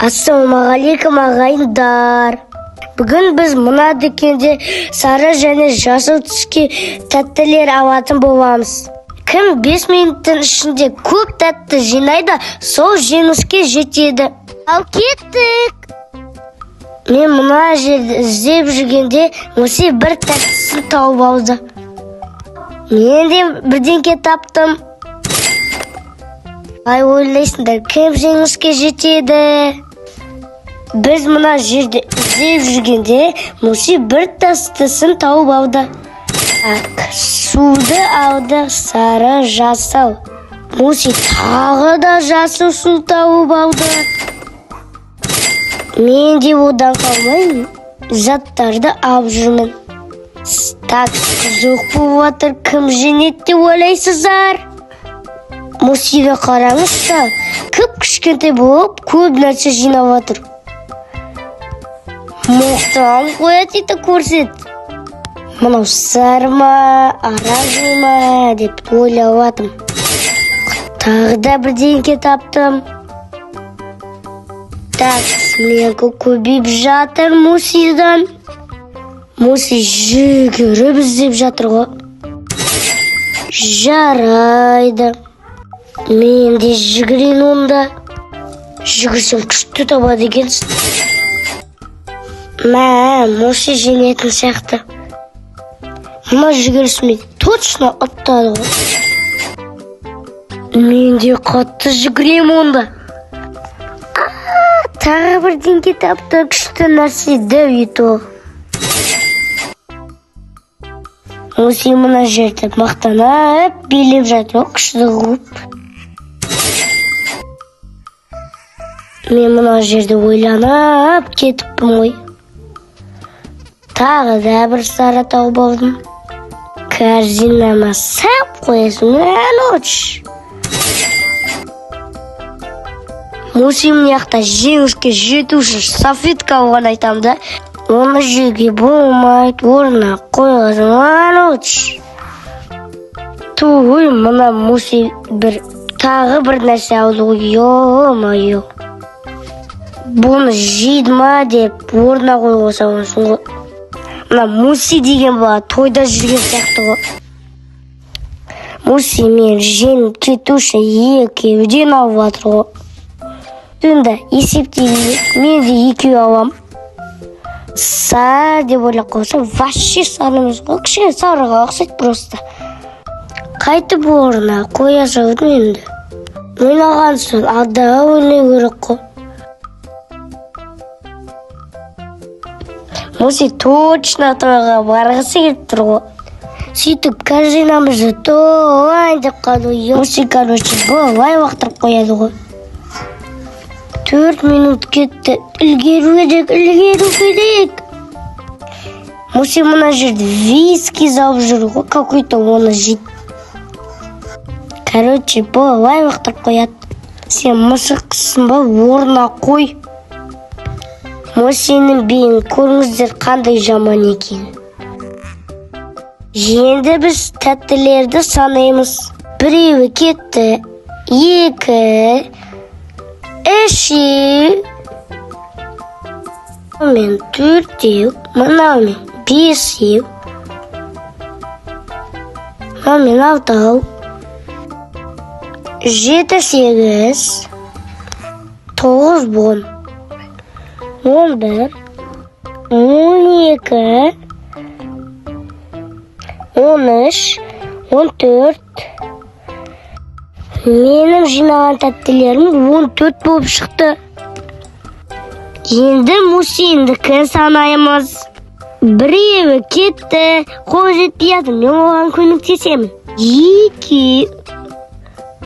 Ассалаумағалейкум, ағайындар! Бүгін біз мына дүкенде сары және жасыл түске тәттілер алатын боламыз. Кім 5 минуттың ішінде көп тәтті жинайды, сол жеңіске жетеді. Ал кеттік! Мен мына жерді іздеп жүргенде Муси бір тәттісін тауып алды. Мен де бірдеңке таптым. Ай, ойлайсыңдар, кім жеңіске жетеді? Біз мына жерде іздеп жүргенде Муси бір тәттісін тауып алды. Так, суды алды, сары, жасыл. Муси тағы да жасыл су тауып алды. Мен де одан қалмай заттарды алып жүрмін. Так, қызық болып жатыр, кім жеңеді деп ойлайсыздар? Мусиге қараңызшы, кіп кішкентай болып көп нәрсе жинап жатыр. Мақтанып қояды дейді, көрсет. Мынау сары ма, оранжевый ма деп ойлап жатырмын. Тағы да бірдеңке таптым. Так, менікі көбейіп жатыр Мусидан. Муси жүгіріп іздеп жатыр ғой. Жарайды. Мен де жүгірейін онда. Жүгірсем, күшті табады екенсің. Мә, Муси жеңетін сияқты. Мына жүгірісіме точно ұтады ғой. Мен де қатты жүгіремін онда. Тағы бірдеңке тапты, күшті нәрсе дәу ето. Муси мына жерде мақтанып билеп жатыр ғой, күшті қылып. Мен мына жерде ойланып кетіппін ғой. Тағы да бір сары тауып алдым. Корзинама сап қоясың, ночь. Муси мына жақта жеңіске жету үшін салфетка алған айтамын да. Оны жеуге болмайды, орнына қоясың, ночь. Туй, мына Муси бір тағы бір нәрсе алды ғой, ё-моё. Бұны жейді ма деп орнына қойып салғансың ғой. Мына Муси деген бала тойда жүрген сияқты ғой. Муси мен жеңіп кету үшін екеуден алып жатыр ғой. Енді есептейік, мен де екеу алам. Сары деп ойлап қалсам, вообще сары емес қой, кішкене сарыға ұқсайды просто. Қайтып орнына қоя салдым енді. Ойнаған соң алдағы ойнау керек қой. Муси точно тойға барғысы келіп тұр ғой. Сөйтіп корзинамызды толайын деп қалды ғой. Муси, короче, былай лақтырып қояды ғой. 4 минут кетті. Үлгеру керек, үлгеру керек. Муси мына жерде виски салып жүр ғой, какой-то оны жейді. Короче, былай лақтырып қояды. Сен мысықсың ба, орнына қой. Мусиның биін көріңіздер, қандай жаман екен. Енді біз тәттілерді санаймыз. Біреуі кетті, екі, үшеу, мен төртеу, мынаумен бесеу, мынаумен алтау, жеті, сегіз, тоғыз, он, 11, 12, 13, 14. Менің жинаған тәттілерім 14 болып шықты. Енді Мусиндікін санаймыз. Біреуі кетті, қол жетпей жатыр, мен оған көмектесемін. Екі,